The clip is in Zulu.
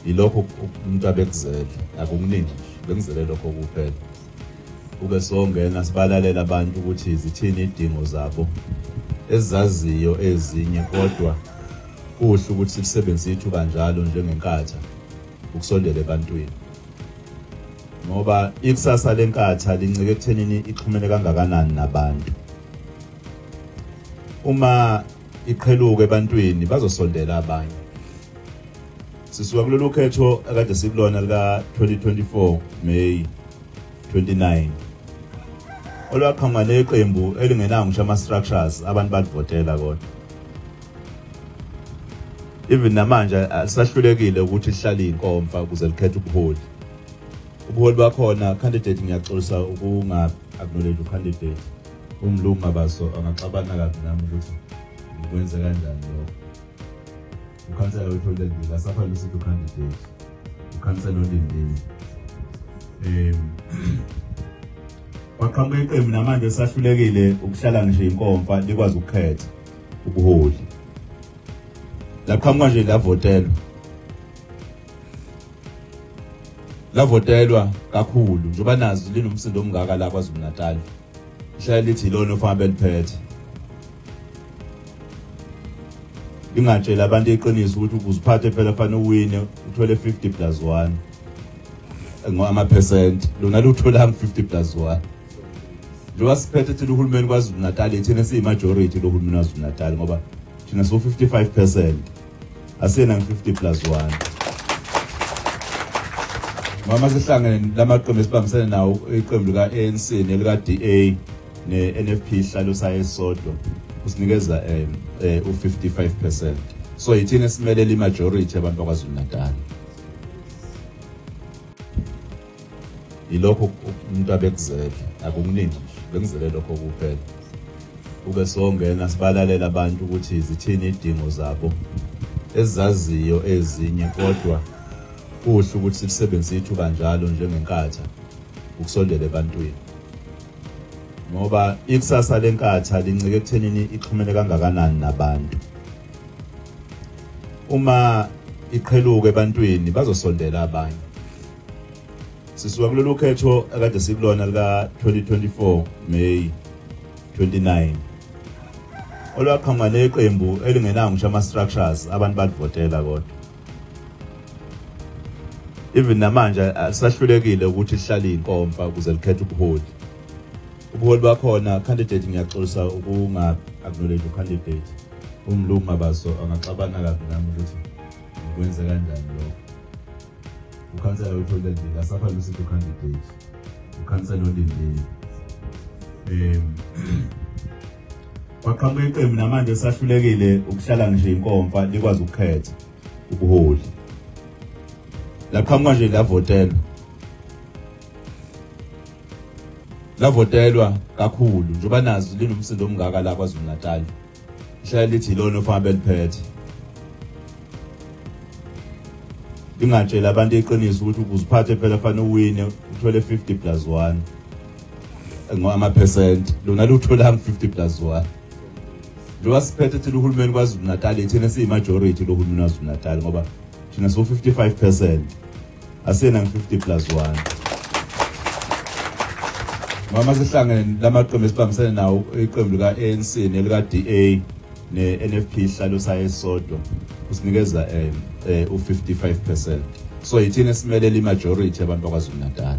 Yilokho umuntu abekuzele, akukuningi nje, bengizele lokho kuphela. Kube songena sibalalela abantu ukuthi zithini idingo zabo ezizaziyo ezinye, kodwa kuhle ukuthi silisebenzise ithuba njalo njengenkatha ukusondela ebantwini, ngoba ikusasa lenkatha lincike ekuthenini ixhumene kangakanani nabantu. Uma iqheluka ebantwini bazosondela abanye. Sisuka kulolu khetho akade sikulona lika 2024 May 29 olwaqhamuka neqembu elingenawo ngisho ama-structures, abantu balivotela, kodwa even namanje alisahlulekile ukuthi lihlale iy'nkomfa ukuze likhethe ubuholi. Ubuholi bakhona candidate, ngiyaxolisa ukunga-acknowledge ucandidate umlungu Mabaso, angaxabana kabi nami ukuthi ngikwenze kanjani lokho. Ukhansela wethu olindile, asafanele usithi ucandidate, ukhansela olindile. Kwaqhamuka iqembu namanje sahlulekile ukuhlala ngisho inkomfa likwazi ukukhetha ubuholi. Laqhamuka nje lavotelwa, lavotelwa kakhulu, njengoba nazi linomsindo omngaka la KwaZulu Natal, lihlale lithi yilona ofana beliphethe, lingatsheli abantu iqiniso ukuthi uziphathe phela fanele uwine uthole 50 plus 1 ama-percent, lona lutholanga 50 plus 1. Njengoba siphethe thina uhulumeni KwaZulu Natal, thina siyi-majority lo hulumeni KwaZulu Natal, ngoba thina siwu-55%, asiyena ngi-50 plus 1. Mama sihlangene lamaqembu esibambisene nawo, iqembu lika-ANC nelika-DA ne-NFP, isihlalo sayo esisodwa kusinikeza u-55%. So yithina esimelele i-majority abantu bakwaZulu Natal. Yilokho umuntu abekuzele, akukuningi nje, bengizele lokho kuphela. Kube songena sibalalela abantu ukuthi zithini idingo zabo ezizaziyo ezinye, kodwa kuhle ukuthi silisebenzise ithuba njalo njengenkatha ukusondela ebantwini, ngoba ikusasa lenkatha lincike ekuthenini ixhumene kangakanani nabantu. Uma iqheluka ebantwini bazosondela abanye. Sisuka kulolu khetho akade sikulona lika 2024 May 29 olwaqhamuka neqembu elingenawo ngisho ama-structures, abantu balivotela, kodwa even namanje alisahlulekile ukuthi lihlale iy'nkomfa ukuze likhethe ubuholi. Ubuholi bakhona candidate, ngiyaxolisa ukunga-acknowledge ucandidate umlungu Mabaso, angaxabana kabi nami ukuthi ngikwenze kanjani lokho. Ukhansela wethu olindile, asafanele usithi ucandidate, ukhansela olindile. Kwaqhamuka iqembu namanje sahlulekile ukuhlala ngisho inkomfa likwazi ukukhetha ubuholi. Laqhamuka nje lavotelwa, lavotelwa kakhulu, njengoba nazi linomsindo omngaka la KwaZulu Natal, lihlale lithi yilona ofana beliphethe, lingatsheli abantu iqiniso ukuthi uziphathe phela fanele uwine uthole 50 plus 1 ama-percent, lona lutholanga 50 plus 1. Njengoba siphethe thina uhulumeni KwaZulu Natal, thina siyi-majority lo hulumeni KwaZulu Natal, ngoba thina siwu-55%, asiyena ngi-50 plus 1. Mama sihlangene lamaqembu esibambisene nawo, iqembu lika-ANC nelika-DA ne-NFP, isihlalo sayo esisodwa kusinikeza u-55%. So yithina esimelele i-majority abantu bakwaZulu Natal.